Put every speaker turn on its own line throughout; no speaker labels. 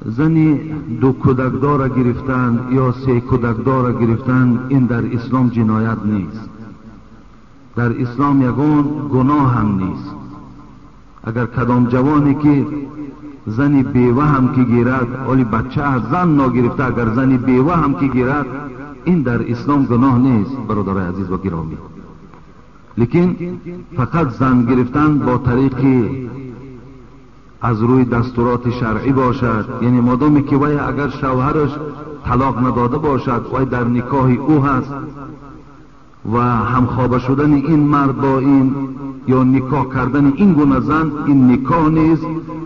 Зани ду кӯдакдора гирифтан ё се кӯдакдора гирифтан ин дар ислом ҷиноят нест. Дар ислом ягон гуноҳ ҳам нест. Агар кадом ҷавоне ки зани бева ҳам ки гирад, оли бача аз зан ногирифта, агар зани бева ҳам ки гирад, ин дар ислом гуноҳ нест, бародарои азиз ва гиромӣ. Лекин фақат зан гирифтан бо тариқи аз рӯи дастуроти шаръӣ бошад, яъне модоме ки вай агар шавҳараш талоқ надода бошад, вай дар никоҳи ӯ ҳаст ва ҳамхоба шудани ин мард бо ин ё никоҳ кардани ин гуна зан, ин никоҳ нест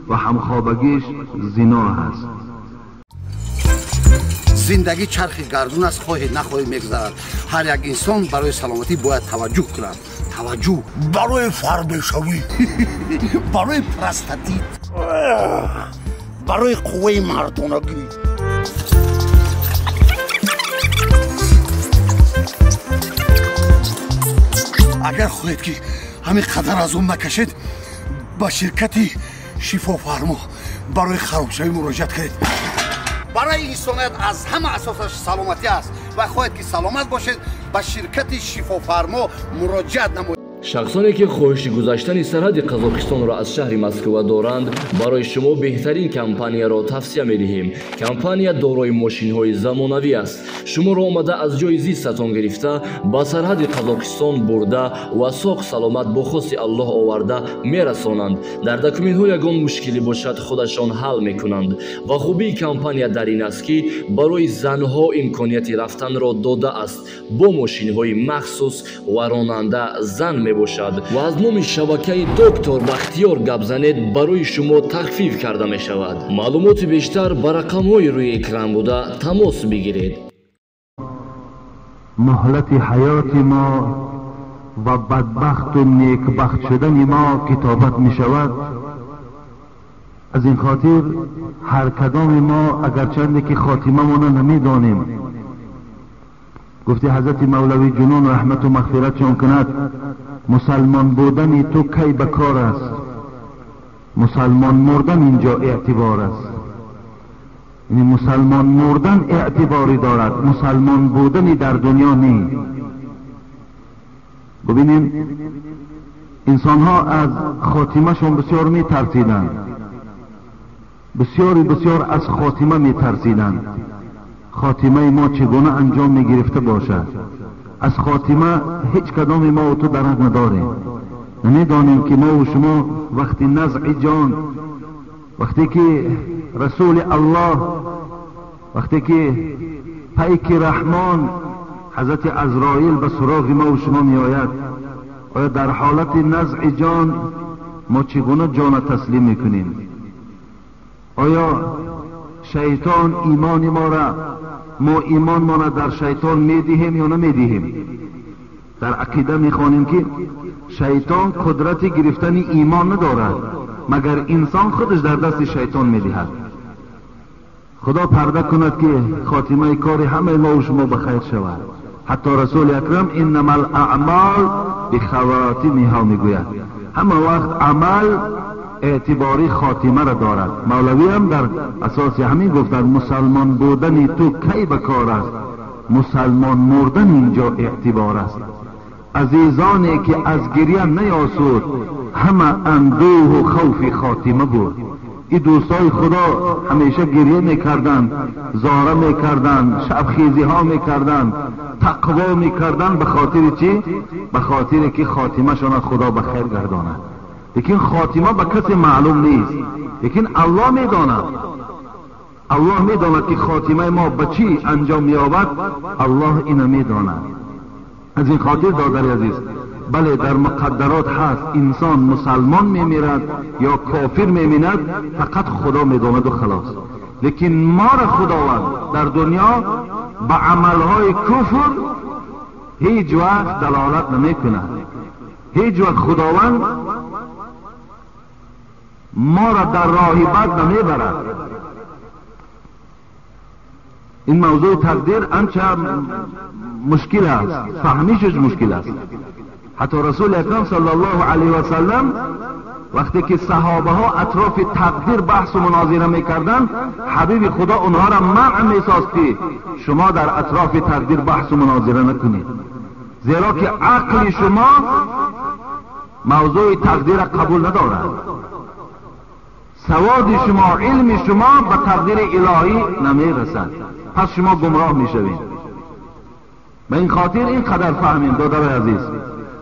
ва ҳамхобагиш зино ҳаст.
Зиндагӣ чархи гардун аст, хоҳӣ нахоҳӣ мегузарад. Ҳар як инсон барои саломатӣ бояд таваҷҷӯҳ кунад. Таваҷҷӯҳ
барои фарбешавӣ,
барои простатит,
барои қувваи мардонагӣ.
Агар хоҳед ки ҳамин қадар азоб накашед, ба ширкати Шифофармо барои харобшавӣ муроҷиат кунед. Барои инсоният аз ҳама асосаш саломатӣ аст ва хоҳед ки саломат бошед, ба ширкати Шифофармо муроҷиат намоед.
Шахсоне ки хоҳиши гузаштани сарҳади Қазоқистонро аз шаҳри Москва доранд, барои шумо беҳтарин компанияро тавсия медиҳем. Компания дорои мошинҳои замонавӣ аст. Шуморо омада аз ҷои зистатон гирифта, ба сарҳади Қазоқистон бурда ва соғ саломат бо хости Аллоҳ оварда мерасонанд. Дар документҳо ягон мушкилӣ бошад, худашон ҳал мекунанд. Ва хубии компания дар ин аст, ки барои занҳо имконияти рафтанро додааст бо мошинҳои махсус ва ронанда зан мебошад. Ва аз номи шабакаи Доктор Бахтиёр гап занед, барои шумо тахфиф карда мешавад. Маълумоти бештар ба рақамҳои рӯи экран буда тамос бигиред.
Муҳлати ҳаёти мо ва бадбахту некбахт шудани мо китобат мешавад. Аз ин хотир ҳар кадоми мо агарчанде ки хотимамона намедонем, гуфти ҳазрати Мавлавӣ Ҷунун раҳмату мағфиратшон кунад, мусалмон будани ту кай ба кор аст, мусалмон мурдан инҷо эътибор аст. Яъне мусалмон мурдан эътиборӣ дорад, мусалмон будани дар дунё не. Бибинем, инсонҳо аз хотимашон бисёр метарсиданд, бисёри бисёр аз хотима метарсиданд. Хотимаи мо чӣ гуна анҷом мегирифта бошад? Аз хотима ҳеҷ кадоми мо ва ту дарак надорем. Намедонем ки мо ва шумо вақти назъи ҷон, вақте ки расули Аллоҳ, вақте ки пайки Раҳмон ҳазрати Азроил ба суроғи мо ва шумо меояд, оё дар ҳолати назъи ҷон мо чӣ гуна ҷона таслим мекунем? Оё шайтон имони моро, мо имонмона дар шайтон медиҳем ё намедиҳем? Дар ақида мехонем ки шайтон қудрати гирифтани имон надорад, магар инсон худаш дар дасти шайтон медиҳад. Худо парда кунад ки хотимаи кори ҳамаи мо ва шумо ба хайр шавад. Ҳатто расули акрам иннама алаъмол бихаватимиҳо мегӯяд, ҳама вақт амал эътибори хотимаро дорад. Мавлавиам дар асоси ҳамин гуфтанд, мусалмон будани ту кай ба кор аст, мусалмон мурдан инҷо эътибор аст. Азизоне ки аз гиря наёсуд, ҳама андӯҳу хавфи хотима буд. Ин дӯстои Худо ҳамеша гиря мекарданд, зора мекарданд, шабхезиҳо мекарданд, тақво мекарданд. Ба хотири чӣ? Ба хотире ки хотимашонро Худо ба хайр гардонад. Лекин хотима ба касе маълум нест, лекин Аллоҳ медонад. Аллоҳ медонад ки хотимаи мо ба чӣ анҷом меёбад, Аллоҳ ина медонад. Аз ин хотир додари азиз, бале, дар муқаддарот ҳаст, инсон мусалмон мемирад ё кофир мемирад, фақат Худо медонаду халос. Лекин моро Худованд дар дунё ба амалҳои куфр ҳеҷ вақт далолат намекунад. Ҳеҷ вақт Худованд моро дар роҳи бад намебарад. Ин мавзӯи тақдир анча мушкил аст, фаҳмишаш мушкил аст. Ҳатто расули акрам саллаллоҳу алайҳи васаллам وقتی که صحابه ها اطراف تقدیر بحث و مناظره میکردند، حبیب خدا اونها را منع میساخت که شما در اطراف تقدیر بحث و مناظره نکنید، زیرا که عقل شما موضوع تقدیر را قبول ندارد. سواد شما، علم شما به تقدیر الهی نمیرسد، پس شما گمراه میشوید. به این خاطر اینقدر فهمیم برادرای عزیز،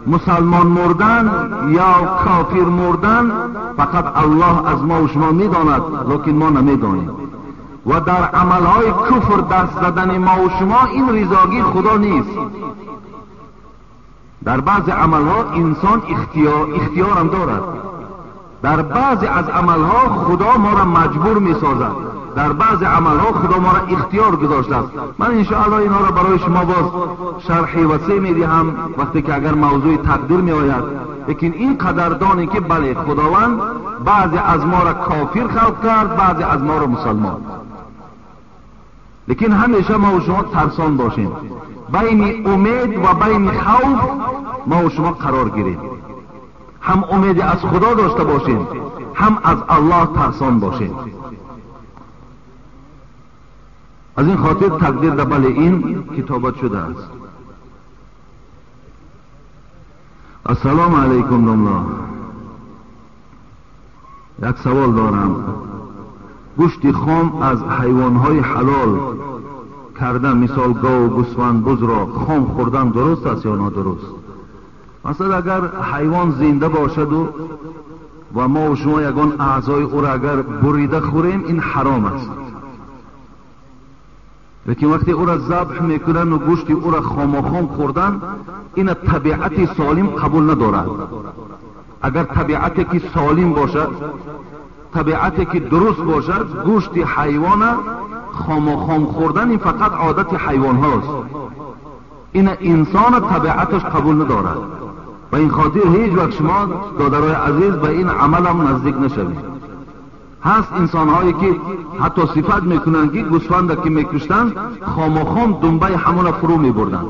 مسلمان مردن یا کافر مردن فقط الله از ما و شما میداند، لیکن ما نمیدانیم. و در عملهای کفر دست زدن ما و شما این رضاگی خدا نیست. در بعض عملها انسان اختیار هم دارد، در بعضی از عملها خدا ما را مجبور میسازد، در بعض عملها خدا ما را اختیار گذاشته است. من انشاءالله اینها را برای شما باز شرح وسیع میدهم وقتی که اگر موضوع تقدیر میآید. لیکن این قدر دانی که بله خداوند بعضی از ما را کافر خلق کرد، بعضی از ما را مسلمان. لیکن همیشه ما و شما ترسان باشیم، بین امید و بین خوف ما و شما قرار گیریم. هم امید از خدا داشته باشیم، هم از الله ترسان باشیم. از این خاطر تقدیر در بله این کتابت شده است. السلام علیکم دملا، یک سوال دارم. گوشت خام از حیوانهای حلال کردن، مثال گاو، گوسفند، بز را خام خوردن درست است یا نادرست؟ مثلا اگر حیوان زنده باشد و ما و شما یگان اعضای او را اگر بریده خوریم این حرام است. لیکن وقتی او را ذبح میکنن و گوشت او را خاماخام خوردن، این طبیعت سالم قبول ندارد. اگر طبیعتی که سالم باشد، طبیعتی که درست باشد، گوشت حیوان خاماخام خوردن این فقط عادت حیوان هاست، این انسان طبیعتش قبول ندارد. و این خاطر هیچ وقت شما دادرای عزیز به این عمل هم نزدیک نشوید. هست انسان هایی که حتی صفت میکنن که گوسفند که میکشتن خاماخام دنبه همون فرو میبردن.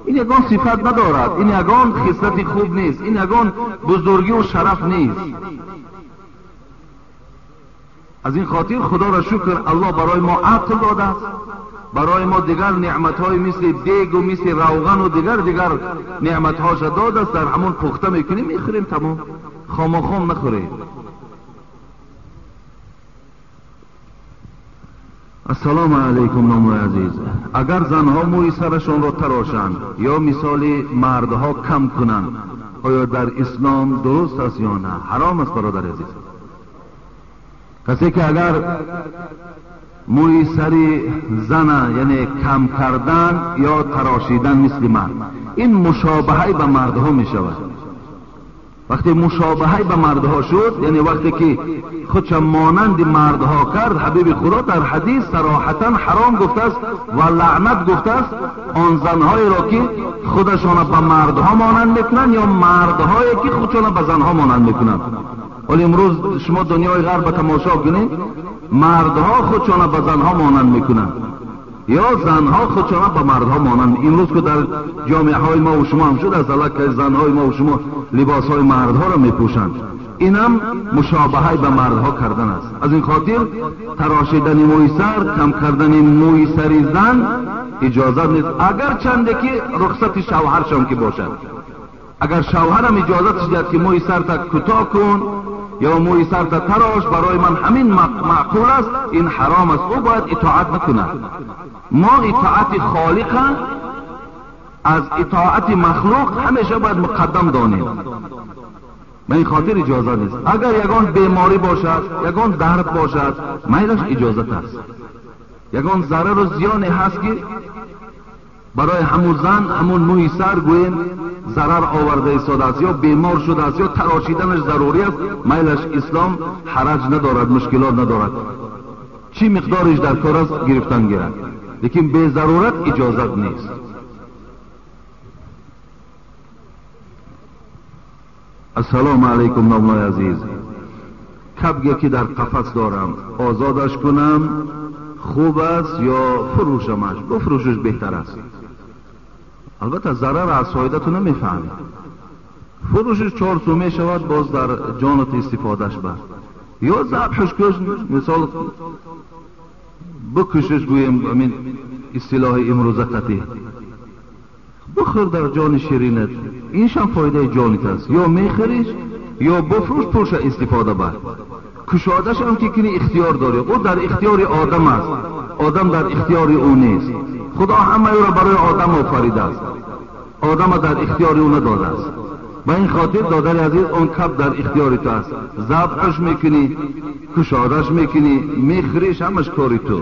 این یگان صفت ندارد، این یگان خصلت خوب نیست، این یگان بزرگی و شرف نیست. از این خاطر خدا را شکر الله برای ما عقل داده است، برای ما دیگر نعمت های مثل دیگ و مثل روغن و دیگر نعمت هاش داده است. در همون پخته میکنیم میخوریم، تمام، خاماخام نخوریم. السلام علیکم نام عزیز، اگر زنها موی سرشان را تراشند یا مثال مردها کم کنند، آیا در اسلام درست است یا نه؟ حرام است برادر عزیز. کسی که اگر موی سر زن یعنی کم کردن یا تراشیدن مثل مرد، این مشابهه به مردها می شود. وقتی مشابهه به مردها شد، یعنی وقتی که خودش مانند مردها کرد، حبیب خدا در حدیث صراحتا حرام گفته است و لعنت گفته است آن زنهایی را که خودشان به مردها مانند میکنند یا مردهایی که خودشان به زنها مانند میکنند. ولی امروز شما دنیای غرب تماشا کنید، مردها خودشان به زنها مانند میکنند یا زنها خودشان به مردها مانند. امروز که در جامعه های ما و شما هم شد از الله که زنهای ما و شما لباس های مردها را میپوشند، اینم مشابهه به مردها کردن است. از این خاطر تراشیدن موی سر، کم کردن موی سر زن اجازه نیست، اگر چنده که رخصت شوهرشان که باشد. اگر شوهرم اجازه دهد که موی سر تا کوتاه کن یا موی سر تا تراش، برای من همین معقول است، این حرام است، او باید اطاعت نکند. ما اطاعت خالق از اطاعت مخلوق همیشه باید مقدم دانیم. به این خاطر اجازه نیست. اگر یگان بیماری باشد، یگان درد باشد، میلش اجازه است. یگان ضرر و زیانی هست که برای همون زن همون موی سر گوییم ضرر آورده ایستاده است یا بیمار شده است یا تراشیدنش ضروری است، میلش اسلام حرج ندارد، مشکلات ندارد، چی مقدارش در کار است گرفتن گیرد، لیکن به ضرورت اجازت نیست. السلام علیکم ناملای عزیز، کبگی که در قفس دارم آزادش کنم خوب است یا فروشمش؟ بفروشش بهتر است. البته ضرر از فایده تو نمیفهمی. Фурӯшаш 4 сум мешавад, боз дар ҷонат истифодаш бар. Ё забҳаш куш, мисол бикушиш, гӯем ҳамин истилоҳи имрӯза қатъӣ. Бихӯр дар ҷони ширинат, иншам фоидаи ҷонит аст. Ё мехӯриш, ё бифурӯш, пулша истифода бар. Кушодашам ки кини ихтиёр дорӣ, ӯ дар ихтиёри одам аст, одам дар ихтиёри ӯ нест. Худо ҳамаи ӯро барои одам офаридааст, одама дар ихтиёри ӯ надодааст. Ба ин хотир додари азиз, он каб дар ихтиёри ту аст. Забҳаш мекунӣ, кушодаш мекунӣ, мехӯриш, ҳамаш кори ту.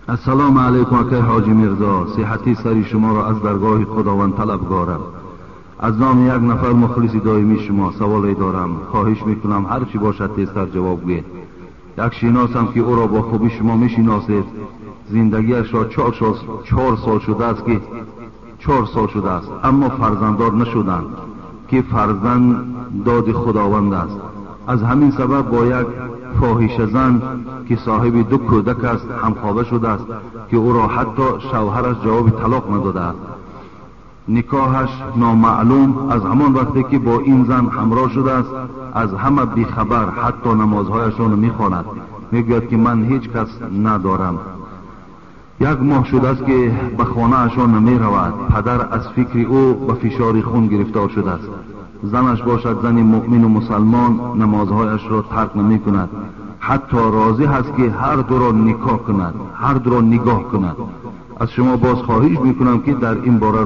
Ассалому алайкум акай ҳоҷи Мирзо, сиҳати сари шуморо аз даргоҳи Худованд талабгорам. Аз номи як нафар мухлиси доимии шумо саволе дорам, хоҳиш мекунам ҳар чӣ бошад тезтар ҷавоб гӯед. Як шиносам ки ӯро бо хубӣ шумо мешиносед, зиндагиашро 4 сол шудааст ки 4 сол шудааст, аммо фарзанддор нашуданд, ки фарзанд доди Худованд аст. Аз ҳамин сабаб бо як фоҳишазан ки соҳиби 2 кӯдак аст ҳамхоба шудааст, ки ӯро ҳатто шавҳараш ҷавоби талоқ надодааст. Никоҳаш номаълум, аз ҳамон вақте ки бо ин зан ҳамроҳ шудааст аз ҳама бихабар, ҳатто намозҳояшро мехонад. Мегӯяд ки ман ҳеҷ кас надорам. 1 моҳ шудааст ки ба хонаашон намеравад. Падар аз фикри ӯ ба фишори хун гирифтор шудааст. Занаш бошад зани муъмину мусалмон, намозҳояшро тарк намекунад, ҳатто розӣ ҳаст ки ҳар дуро никоҳ кунад, ҳар дуро нигоҳ кунад. Аз шумо боз хоҳиш мекунам ки дар ин бора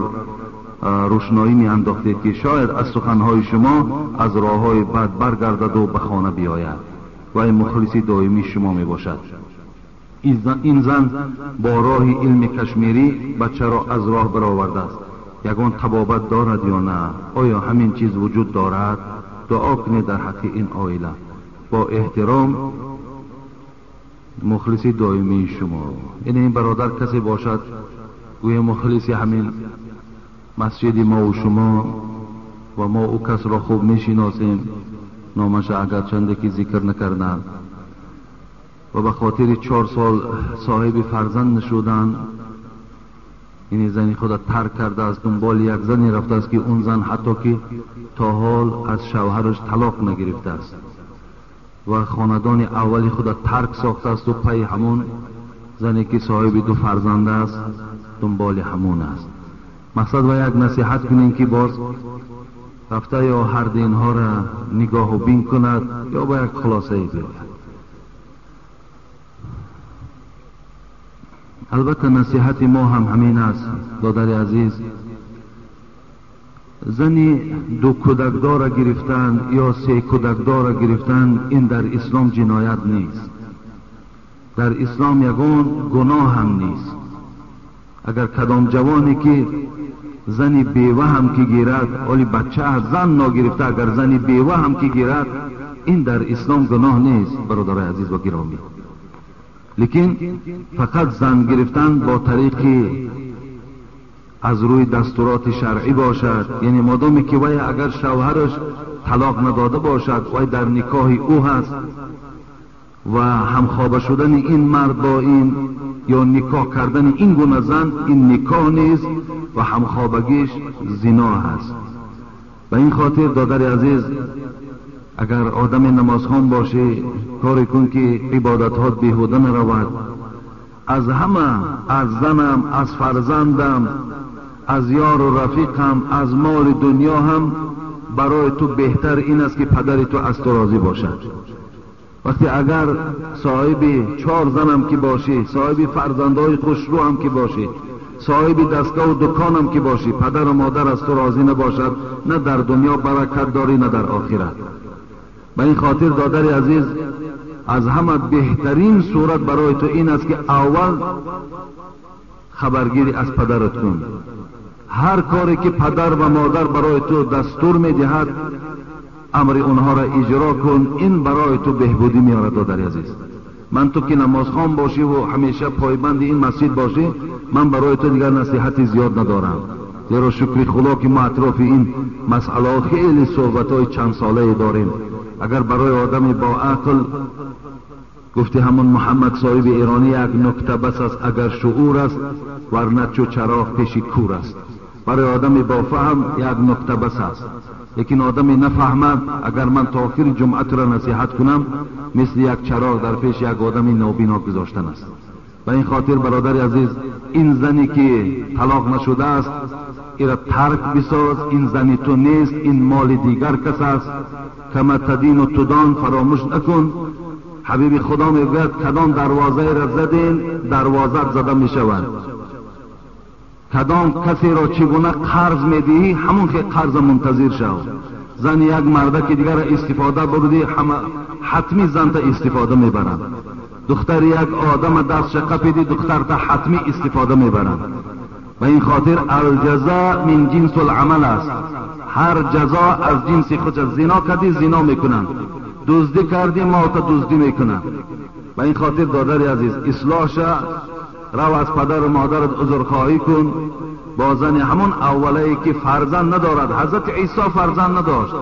рӯшноӣ меандохтед, ки шояд аз суханҳои шумо аз роҳҳои бад баргардаду ба хона биёяд ва ин мухлиси доимии шумо мебошад. Ин зан бо роҳи илми кашмирӣ бачаро аз роҳ баровардааст. Ягон табобат дорад ё на? Оё ҳамин чиз вуҷуд дорад? Дуо кунед дар ҳаққи ин оила. Бо эҳтиром, мухлиси доимии шумо. Ин бародар касе бошад, гӯё мухлиси ҳамин масҷиди мо ва шумо, ва мо ӯ касро хуб мешиносем, номаша агарчанде ки зикр накарданд, ва ба хотири 4 сол соҳиби фарзанд нашуданд, ин зани худа тарк кардааст, дунболи як зане рафтааст ки он зан ҳатто ки то ҳол аз шавҳараш талоқ нагирифтааст ва хонадони аввали худа тарк сохтааст ва пайи ҳамон зане ки соҳиби 2 фарзанд аст дунболи ҳамон аст. Мақсад ва як насиҳат кунем ки боз рафта ё ҳар ду инҳоро нигоҳу бин кунад ё ба як хулосае биёяд. Албатта насиҳати мо ҳам ҳамин аст, додари азиз. Зани 2 кӯдакдора гирифтан ё 3 кӯдакдора гирифтан ин дар ислом ҷиноят нест, дар ислом ягон гуноҳ ҳам нест. Агар кадом ҷавоне ки зани бева ҳам ки гирад, оли бача аз зан ногирифта, агар зани бева ҳам ки гирад, ин дар ислом гуноҳ нест, бародарои азиз ва гиромӣ. Лекин фақат зан гирифтан бо тариқи аз рӯи дастуроти шаръӣ бошад, яъне модоме ки вай агар шавҳараш талоқ надода бошад, вай дар никоҳи ӯ ҳаст ва ҳамхоба шудани ин мард бо ин ё никоҳ кардани ин гуна зан, ин никоҳ нест ва ҳамхобагиш зино ҳаст. Ба ин хотир додари азиз, агар одами намозхон бошӣ, коре кун ки ибодатҳот беҳуда наравад. Аз ҳама, аз занам, аз фарзандам, аз ёру рафиқам, аз моли дунё ҳам барои ту беҳтар ин аст ки падари ту аз ту розӣ бошад. Вақте агар соҳиби 4 занам ки бошӣ, соҳиби фарзандҳои хушрӯ ҳам ки бошӣ, соҳиби дастгоҳу дуконам ки бошӣ, падару модар аз ту розӣ набошад, на дар дунё баракат дорӣ, на дар охират. Ба ин хотир додари азиз, аз ҳама беҳтарин сурат барои ту ин аст ки аввал хабаргирӣ аз падарат кун. Ҳар коре ки падар ва модар барои ту дастур медиҳад, амри онҳоро иҷро кун. Ин барои ту беҳбудӣ меорад, додари азиз. Ман ту ки намозхон бошӣ ва ҳамеша пойбанди ин масҷид бошӣ, ман барои ту дигар насиҳати зиёд надорам, зеро шукри Худо ки мо атрофи ин масъалаҳо хеле суҳбатҳои чандсолае дорем. Агар барои одами бо ақл гуфти ҳамон Муҳаммад соҳиби эронӣ як нукта бас аст, агар шуур аст, ورنه چو چراغ پیش کور است. برای آدم با فهم یک نکته بس است، لیکن آدم نفهمد اگر من تا آخر جمعه را نصیحت کنم مثل یک چراغ در پیش یک آدم نابینا گذاشتن است. به این خاطر برادر عزیز، این زنی که طلاق نشده است ایرا ترک بساز، این زنی تو نیست، این مال دیگر کس است. کما تدین و تدان فراموش نکن. حبیب خدا میگوید کدام دروازه را زدین دروازه زده میشود، کدام کسی را چگونه قرض میدهی همون که قرض منتظر شو. زن یک مرده که دیگر را استفاده بردی حتمی زن تا استفاده میبرند. دختر یک آدم دست قپیدی دختر تا حتمی استفاده میبرند. و این خاطر الجزا من جنس العمل است، هر جزا از جنس خود است. زنا کردی زنا میکنند، دزدی کردی ما تا دزدی میکنند. و این خاطر دادر عزیز اصلاح شه، رو از پدر و مادرت عذرخواهی کن. با زن همون اولی که فرزند ندارد، حضرت عیسی فرزند نداشت،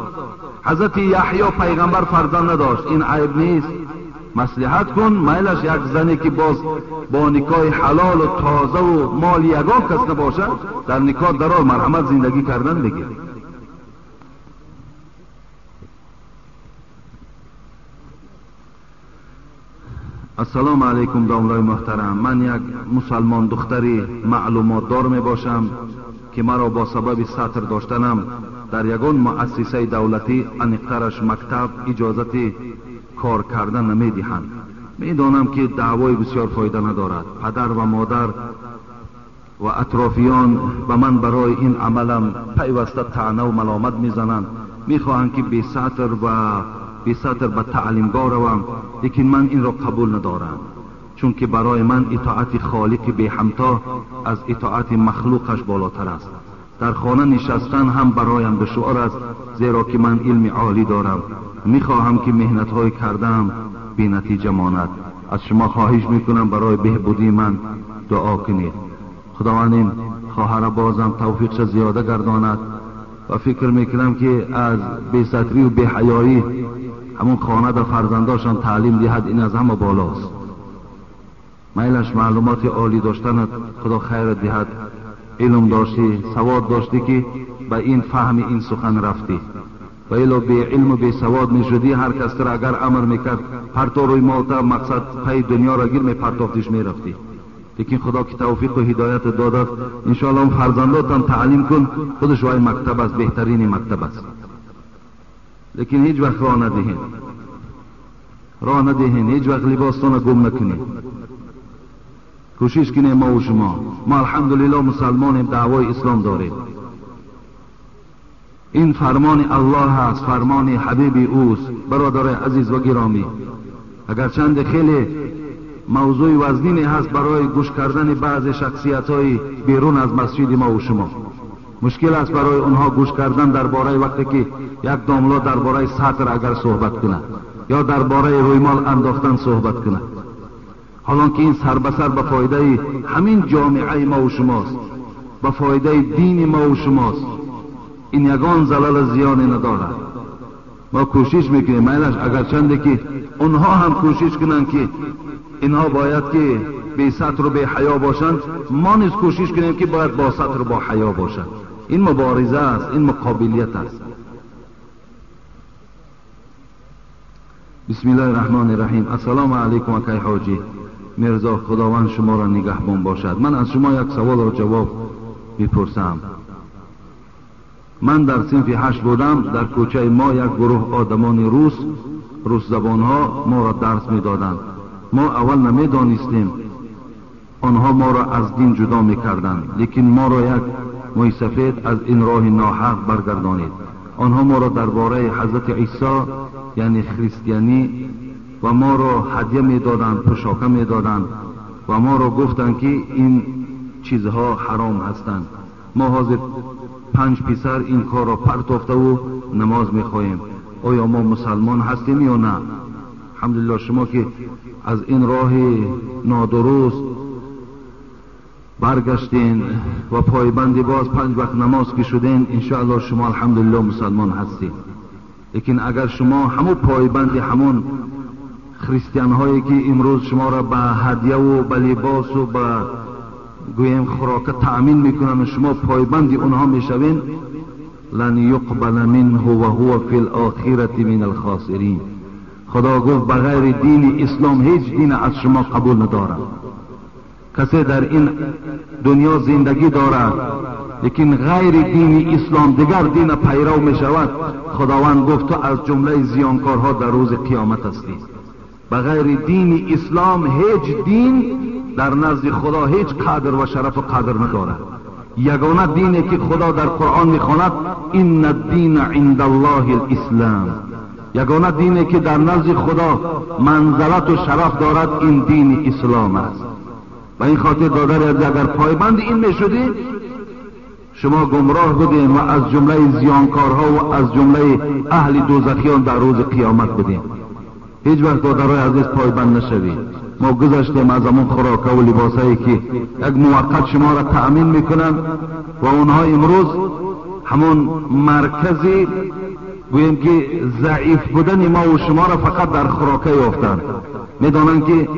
حضرت یحیی پیغمبر فرزند نداشت، این عیب نیست. مصلحت کن، میلش یک زنی که باز با نکاح حلال و تازه و مال یگان کس نباشد در نکاح درار مرحمت زندگی کردن بگیر. السلام علیکم داملای محترم، من یک مسلمان دختری معلومات دار می باشم که مرا با سبب سطر داشتنم در یگان مؤسسه دولتی انقترش مکتب اجازت کار کردن نمی دهند. می دانم که دعوای بسیار فایده ندارد. پدر و مادر و اطرافیان به من برای این عملم پیوسته طعنه و ملامت میزنند. میخواهند که بی سطر و بی سطر به تعلیمگاه روم، لیکن من این را قبول ندارم، چون که برای من اطاعت خالق بی همتا از اطاعت مخلوقش بالاتر است. در خانه نشستن هم برایم دشوار است، زیرا که من علم عالی دارم. میخواهم که محنت‌های کردم بی نتیجه ماند. از شما خواهش میکنم برای بهبودی من دعا کنید. خداوند این خواهر بازم توفیقش زیاده گرداند و فکر میکنم که از بی ستری و بی حیایی همون خانه در فرزنداشان تعلیم دهد، این از همه بالاست. میلش معلومات عالی داشتنت خدا خیر دهد. علم داشتی، سواد داشتی که به این فهم این سخن رفتی، و الا بی علم و بی سواد میشدی هر کس را اگر امر میکرد پرتو روی مالتا مقصد پی دنیا را گیر میپرتافتیش میرفتی. لیکن خدا که توفیق و هدایت داد، انشاءالله اون فرزنداتم تعلیم کن، خودش وای مکتب است، بهترین مکتب است. لیکن هیچ وقت راه ندهین، راه ندهین، هیچ وقت لباستان گم نکنین. کوشش کنیم ما و شما، ما الحمدلله مسلمانیم، دعوای اسلام داریم. این فرمان الله است، فرمان حبیب اوست. برادر عزیز و گرامی، اگرچند خیلی موضوع وزنینی هست برای گوش کردن بعض شخصیت های بیرون از مسجد ما و شما، مشکل است برای آنها گوش کردن درباره وقتی که یک داملا درباره سطر اگر صحبت کند یا درباره رویمال انداختن صحبت کند، حالان که این سر به سر به فایده همین جامعه ما و شماست، به فایده دین ما و شماست. این یگان زلال زیانی ندارد. ما کوشش میکنیم میلش اگرچنده که اونها هم کوشش کنند که اینها باید که بی ستر و بی حیا باشند، ما نیز کوشش کنیم که باید با ستر و با حیا باشند. این مبارزه است، این مقابلیت است. بسم الله الرحمن الرحیم. السلام علیکم اکای حاجی میرزا، خداوند شما را نگهبان باشد. من از شما یک سوال را جواب میپرسم. من در صنف 8 بودم، در کوچه ما یک گروه آدمان روس زبان ها ما را درس میدادند. ما اول نمیدانستیم آنها ما را از دین جدا میکردند، لیکن ما را یک موی سفید از این راه ناحق برگردانید. آنها ما را درباره حضرت عیسی یعنی خریستیانی و ما را هدیه میدادند، پوشاکه میدادند و ما را گفتند که این چیزها حرام هستند. ما حاضر 5 پسر این کار را پرتافته و نماز میخواهیم. آیا ما مسلمان هستیم یا نه؟ الحمدلله شما که از این راه نادرست برگشتین و پایبندی باز 5 وقت نماز که شدین، انشاءالله شما الحمدلله مسلمان هستین. لیکن اگر شما همون پایبندی همون خریستیان هایی که امروز شما را به هدیه و به لباس و به گوییم خوراک تأمین میکنن و شما پایبند اونها میشوین، لن یقبل منه و هو فی الاخرة من الخاسرین. خدا گفت بغیر دین اسلام هیچ دین از شما قبول ندارم. کسی در این دنیا زندگی دارد لیکن غیر دین اسلام دیگر دین پیرو می شود، خداوند گفت تو از جمله زیانکارها در روز قیامت هستی. بغیر دین اسلام هیچ دین در نزد خدا هیچ قدر و شرف و قدر ندارد. یگانه دینی که خدا در قرآن میخواند ان الدین عند الله الاسلام، یگانه دینی که در نزد خدا منزلت و شرف دارد این دین اسلام است. و این خاطر دادر اگر پایبند این میشدی شما گمراه بودین و از جمله زیانکارها و از جمله اهل دوزخیان در روز قیامت بودین. هیچ وقت دادرای عزیز پایبند نشوید. ما گذشتیم از همون خوراکه و لباسایی که یک موقت شما را تأمین میکنن و اونها امروز همون مرکزی گوییم که ضعیف بودن ما و شما را فقط در خوراکه یافتند. میدانند که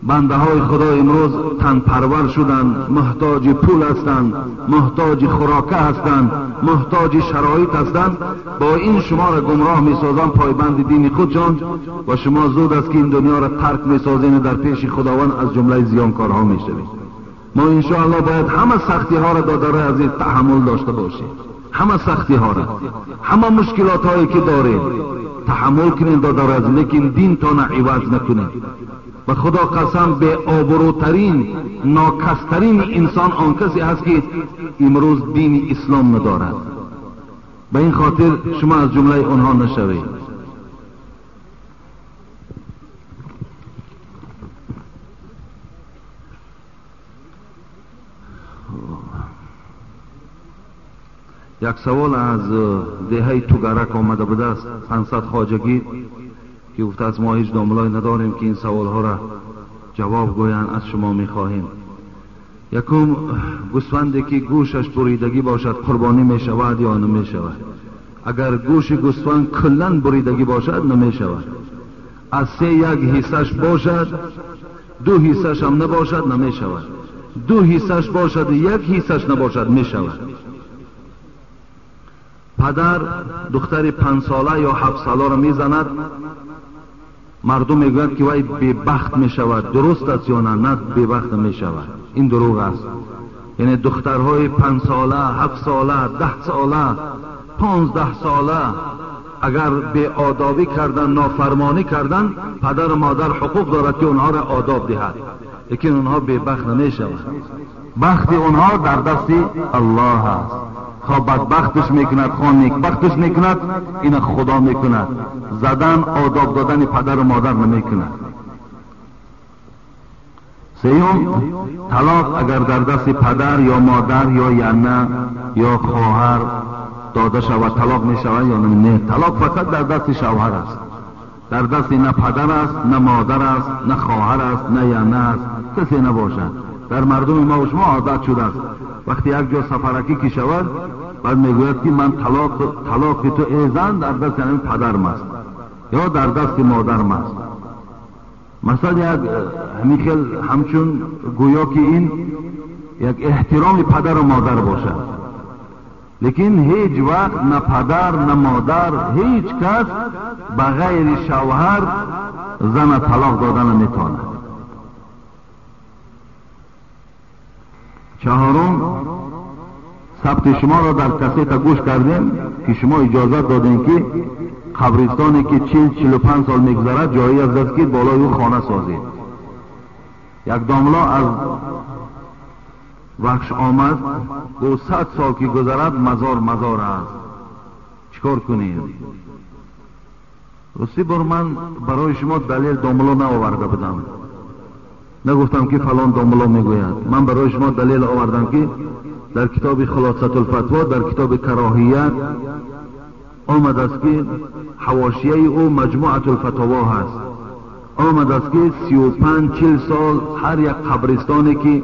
بنده های خدا امروز تن پرور شدند، محتاج پول هستند، محتاج خوراکه هستند، محتاج شرایط هستند. با این شما را گمراه میسازند پایبند دین خودشان و شما زود است که این دنیا را ترک میسازین و در پیش خداوند از جمله زیانکارها میشوید. ما انشاءالله باید همه سختی ها را دادرای عزیز تحمل داشته باشیم، همه سختی ها را، همه مشکلات هایی که داریم تحمل کنیم دادرای عزیز، لیکن دین تان عوض نکنیم. و خدا قسم به آبروترین ناکسترین انسان آن کسی هست که امروز دین اسلام ندارد. به این خاطر شما از جمله آنها نشوید. یک سوال از دهه توگرک آمده بوده است، 500 خواجگی که گفته است ما هیچ داملای نداریم که این سوالها را جواب گویند، از شما میخواهیم. یکم، گوسفندی که گوشش بریدگی باشد قربانی میشود یا نمیشود؟ اگر گوش گوسفند کلا بریدگی باشد نمیشود. از 3 یک حصهش باشد، 2 حصهش هم نباشد نمیشود. 2 حصهش باشد 1 حصهش نباشد میشود. پدر دختر 5 ساله یا 7 ساله را میزند، مردم میگویند که وی بی‌بخت میشود. درست است یا نه؟ نه، بی‌بخت نمیشود، این دروغ است. یعنی دخترهای 5 ساله، 7 ساله، 10 ساله، 15 ساله اگر بی آدابی کردن، نافرمانی کردن، پدر و مادر حقوق دارد که اونها را آداب دهد، لیکن اونها بی‌بخت نمیشوند. بخت اونها در دست الله است. خواه بدبختش میکند، خواه نیکبختش میکند، این خدا میکند. زدن، آداب دادن پدر و مادر نمیکند. سیوم، طلاق اگر در دست پدر یا مادر یا ینه یا خواهر داده شود طلاق میشود یا نه؟ طلاق فقط در دست شوهر است، در دست نه پدر است، نه مادر است، نه خواهر است، نه ینه است، کسی نباشد. در مردم ما و شما عادت شده است وقتی یک جا سفرکی که شود بعد میگوید که من طلاق تو ای زن در دست یعنی پدرم است یا در دست مادرم است. مثلا یک همیخل همچون گویا که این یک احترام پدر و مادر باشد، لیکن هیچ وقت نه پدر نه مادر هیچ کس بغیر شوهر زن طلاق دادن نمیتواند. چهارم، ثبت شما را در کسیت گوش کردیم که شما اجازت دادین که قبرستانی که 40-45 سال میگذرد جایی است که بالای او خانه سازید. یک داملا از وحش آمد گفت 100 سال که گذرد مزار مزار است، چیکار کنیم؟ راستی بار من برای شما دلیل داملا نآورده بودم، نگفتم که فلان داملا میگوید. من برای شما دلیل آوردم که در کتاب خلاصة الفتوا، در کتاب کراهیت آمد است که حواشیه او مجموعة الفتاوا هست، آمد است که 35-40 سال هر یک قبرستانی که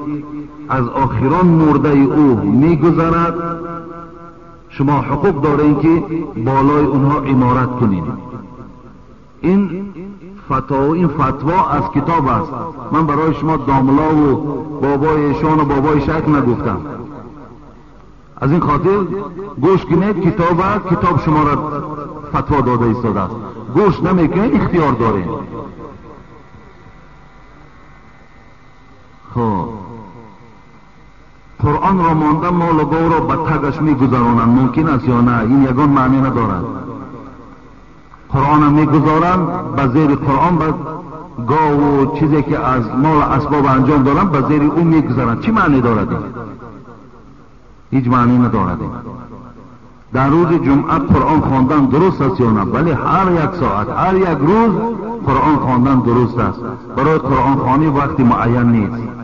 از آخران مرده او میگذرد شما حقوق دارین که بالای اونها عمارت کنین. این Фатво ин фатво аз китоб аст. Ман барои шумо домлову бобои эшону бобои шайх нагуфтам. Аз ин хотир гӯш кунед китоба, китоб шуморо фатво дода истодааст. Гӯш намекунед, ихтиёр доред. Хоб, Қуръонро монда молу говро ба тагаш мегузаронанд, мумкин аст ё на? Ин ягон маъне надорад. Қуръонам мегузоранд ба зери Қуръон, ба гову чизе ки аз мол асбоб анҷом доранд ба зери ӯ мегузаранд. Чӣ маъне дорад ин? Ҳеҷ маъне надорад ин. Дар рӯзи ҷумъа Қуръон хондан дуруст аст ё на? Бале, ҳар як соат, ҳар як рӯз Қуръон хондан дуруст аст. Барои қуръонхонӣ вақти муайян нест.